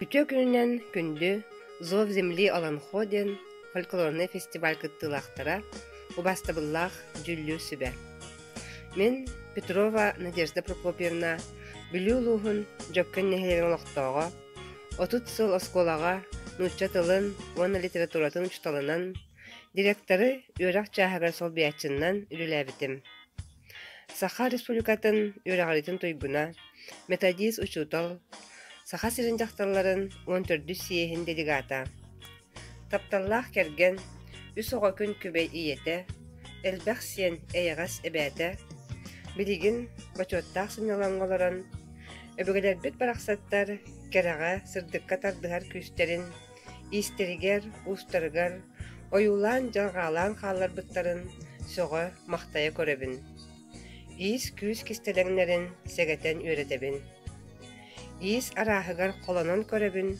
Үтүө күнүнэн күндү «Зов земли Олонхо» диэн фольклорнай фестиваль кыттыылаахтара, убаастабыллаах дьүүллүүр сүбэ. Мин Петрова Надежда Прокопьевна Бүлүү улууһун Дьөккөн нэһилиэгин олохтооҕо, 30 сыл оскуолаҕа нуучча тылын уонна литературатын учууталынан, директоры үөрэх чааһыгар солбуйааччынан үлэлээбитим. Саха Республикатын үөрэҕириитин туйгуна, методист учуутал, Саха сирин дьахталларын 14-үс съеһин делегата. Тапталлаах кэргэн, үс оҕо күн күбэй ийэтэ, элбэх сиэн эйэҕэс эбээтэ, билигин бочуоттаах сынньалаҥҥа олорон, өбүгэлэрбит барахсаттар кэрэҕэ, сырдыкка тардыһар күүстэрин иистэригэр, уустарыгар ойуулаан-дьарҕаалаан хаалларбыттарын сөҕө-махтайа көрөбүн. Иис-күүс кистэлэҥнэрин сэгэтэн үөрэтэбин. Иис арааһыгар холонон көрөбүн,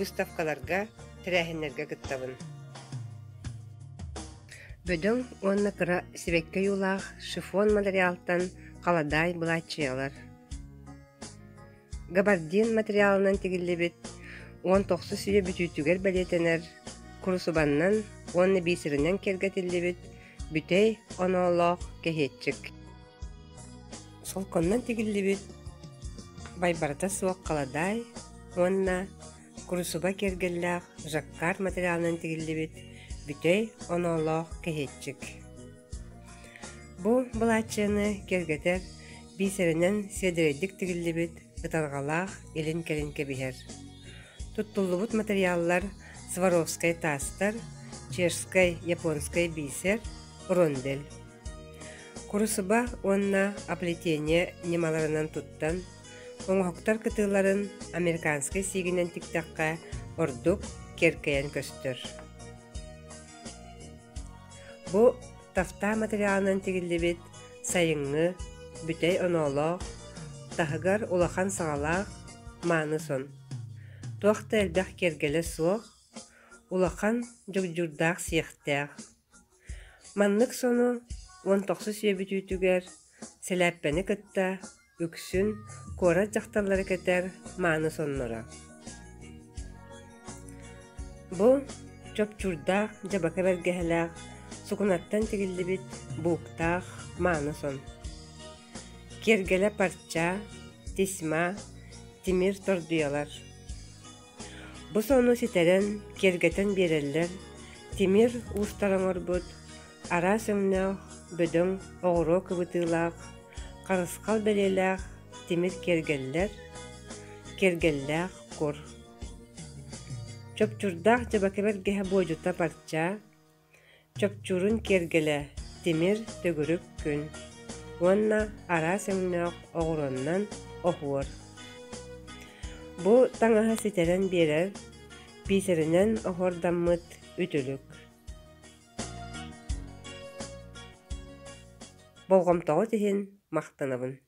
выставкаларга, тэрээһиннэргэ кыттабын. Бөдөҥ уонна кыра сибэкки ойуулаах шифон материалтан халадаай былааччыйалар. Габардин материалынан тигиллибит 19 үйэ бүтүүтүгэр бэлиэтэнэр курусубаннан уонна бисеринэн киэргэтиллибит бүтэй оноолоох кэһиэччик. Солконнон тигиллибит байбарата суох халадаай уонна курусуба киэргэллээх жаккард материалынан тигиллибит бүтэй оноолоох кэһиэччик. Бу былааччыйаны киэргэтэр биисэринэн сиэдэрэйдик тигиллибит ытарҕалаах илин-кэлин кэбиһэр. Туттуллубут матырыйааллар Сваровскай таастар, чешскай, японскай биисэр, рондель. Курусуба уонна оплетение ньымаларынан туттан, оҥоһуктар кытыыларын американскай сиигинэн тиктэххэ ордук киэркэйэн көстөр. Бу тафта материалынан тигиллибит сайыҥҥы, бүтэй оноолоох, таһыгар улахан саҕалаах мааны сон. Туох да элбэх киэргэлэ суох, улахан дьугдьуурдаах сиэхтээх. Маннык сону 19 үйэ бүтүүтүгэр сэлээппэни кытта Үксүн куорат дьахталлара кэтэр мааны сонноро. Бу чопчуурдаах дьабака бэргэһэлээх, сукунаттан тигиллибит бууктаах мааны сон. Киэргэлэ парча, тесьма, тимир тордуйалар. Бу сону ситэрэн, киэргэтэн биэрэллэр, тимир уустара оҥорбут Араас өҥнөөх, бөдөҥ оҕуруо кыбытыылаах, харысхал бэлиэлээх тимир киэргэллэр, киэргэллээх кур. Чопчурдаах дьабака бэргэһэ буодьута парча, чопчуурун киэргэлэ тимир төгүрүк күн уонна араас өҥнөөх оҕуруоннан оһуор. Бу таҥаһы ситэрэн биэрэр биисэринэн оһуордаммыт үтүлүк. Болҕомтоҕут иһин махтанабын.